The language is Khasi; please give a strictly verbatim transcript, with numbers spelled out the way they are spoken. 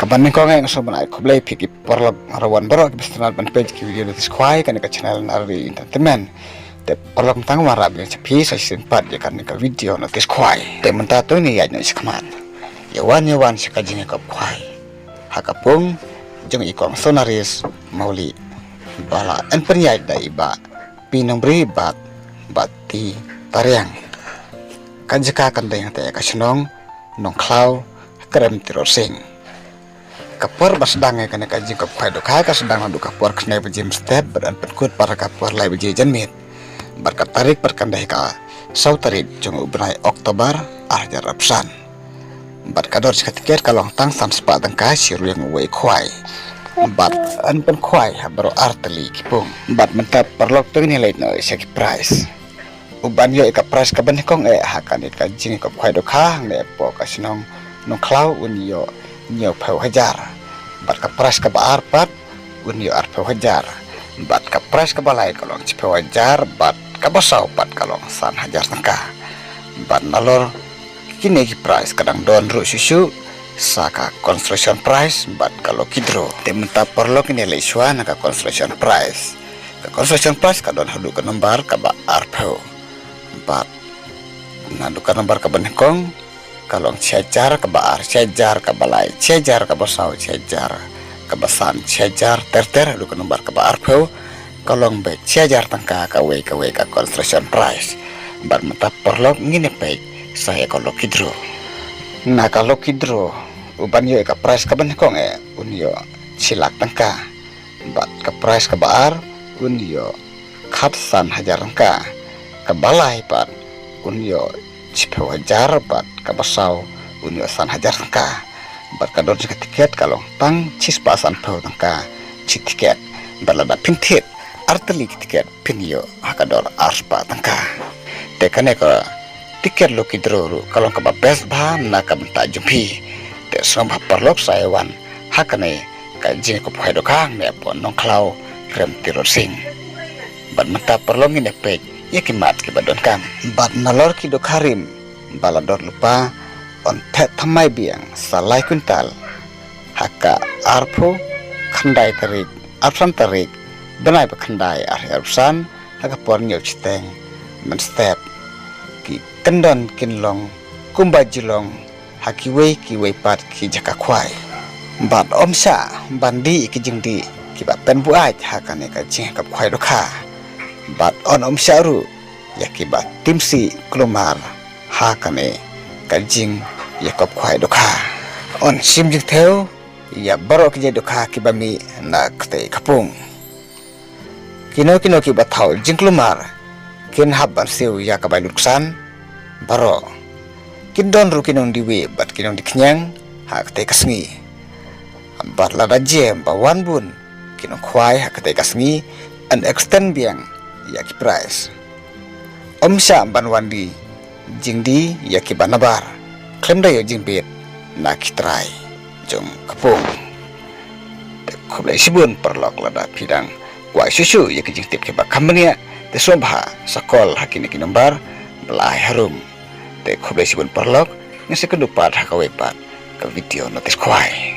Kaba nyngkong eh nga sngewbha ban ai khublei phi ki paralok baroh kiba sngewtynnat ban peit ki video notice khwai kane ka channel Nari Entertainment. Te paralok mynta nga wanrah biang sha phi sa shisien pat ïa kane ka video notice khwai. Te mynta to ngin ïaid noh shakhmat. Ïa wan ïa wan sha ka jingïakop khwai ha ka pung jong i kong Sonaris Mawlieh ba la yn pynïaid da i Bah P. Nongbri bad Bah T. Tariang. Ka jaka kan dei hangta ïa ka shnong Nongkhlaw, Krem Tirot Sing. Ka por ba sdang ïa kane ka jingkop khwai dohkha ka sdang naduh ka por khyndai baje mynstep bad yn pynkut pat ha ka por lai baje janmiet. Bad ka tarik pat kan dei ka saw tarik jong u bnai October ar hajar arphew san. Bad ka dor jong ka tiket ka long tang san spah tyngka shi ryngwiang uwei khwai. Bad yn pynkhwai ha baroh ar tylli ki pung. Bad mynta paralok to ngin ïa leit noh sha ki prize. Uban ïoh ïa ka prize kaba nyngkong eh ha kane ka jingïakop khwai dohkha hangne hapoh ka shnong Nongkhlaw un ïoh hynñiewphew hajar. Bad ka prize kaba ar pat un ïoh arphew hajar. Bad ka prize kaba lai ka long shiphew hajar bad kaba saw pat ka long san hajar tyngka. Bad nalor kine ki prize ka dang don ruh shuh shuh sa ka consolation prize bad ka lucky draw. Te mynta paralok ngin ïa leit shuwa na ka consolation prize. Ka consolation prize ka don haduh ka nombar kaba arphew. Bad naduh ka nombar kaba nyngkong ka long shi hajar, kaba ar shi hajar, kaba lai shi hajar, kaba saw shi hajar, kaba san shi hajar ter ter haduh ka nombar kaba arphew. Ka long beit shi hajar tyngka kawei kawei ka consolation prize. Bad mynta paralok ngin ïa peit sa ïa ka lucky draw. Na ka lucky draw uban ïoh ïa ka prize kaba nyngkong eh un ïoh shi lak tyngka. Bad ka prize kaba ar un ïoh khatsan hajar tyngka. Kaba lai pat un ïoh shiphew hajar bad kaba saw un ïoh san hajar tyngka. Bad ka dor jong ka tiket ka long tang shispah sanphew tyngka shi tiket. Bad lada phin thied ar tylli ki tiket phin ïoh ha ka dor arspah tyngka. Te kane ka tiket lucky draw ruh ka long kaba best bha na ka bynta jong phi. Te sngewbha paralok sa ïa wan ha kane ka jingïakop khwai dohkha hangne hapoh Nongkhlaw, Krem Tirot Sing. Bad mynta paralok ngin ïa peit ïa ki mat kiba donkam. Bad nalor ki dohkha rim ba la dor lypa yn theh thymmai biang sa lai kwintal ha ka arphew khyndai tarik, arphew san tarik bnai ba khyndai ar hajar arphew san ha ka por hynñiew shiteng mynstep. Ki kyndon kin long kumba ju long ha kiwei kiwei pat ki jaka khwai. Bad ym shah ban dih ïa ki jingdih kiba pynbuaid ha kane ka jingïakop khwai dohkha. Bad yn ym shah ruh ïa kiba tim sih kulmar ha kane ka jingïakop khwai dohkha. Yn shim jingthew ïa baroh ki jait dohkha kiba mih na katei ka pung. Kino kino kiba thaw jingkulmar kin hap ban siew ïa ka bai lutksan baroh. Kin don ruh ki nongdie wieh bad ki nongdie khñiang ha katei ka sngi. Bad lada jem ba wan bun ki nongkhwai ha katei ka sngi, yn extend biang ïa ki prize. Ym shah ban wan die jingdie ïa kiba nabar khlem da ïoh jingbit na ki trai jong ka pung. Te khublei shibun paralok, lada phi dang kwah shuh shuh ïa ki jingtip kiba kham bniah te sngewbha sa call ha kine ki nombar ba la ai harum. Te khublei shibun paralok, ngin sa ïakynduh pat ha kawei pat ka video notice khwai.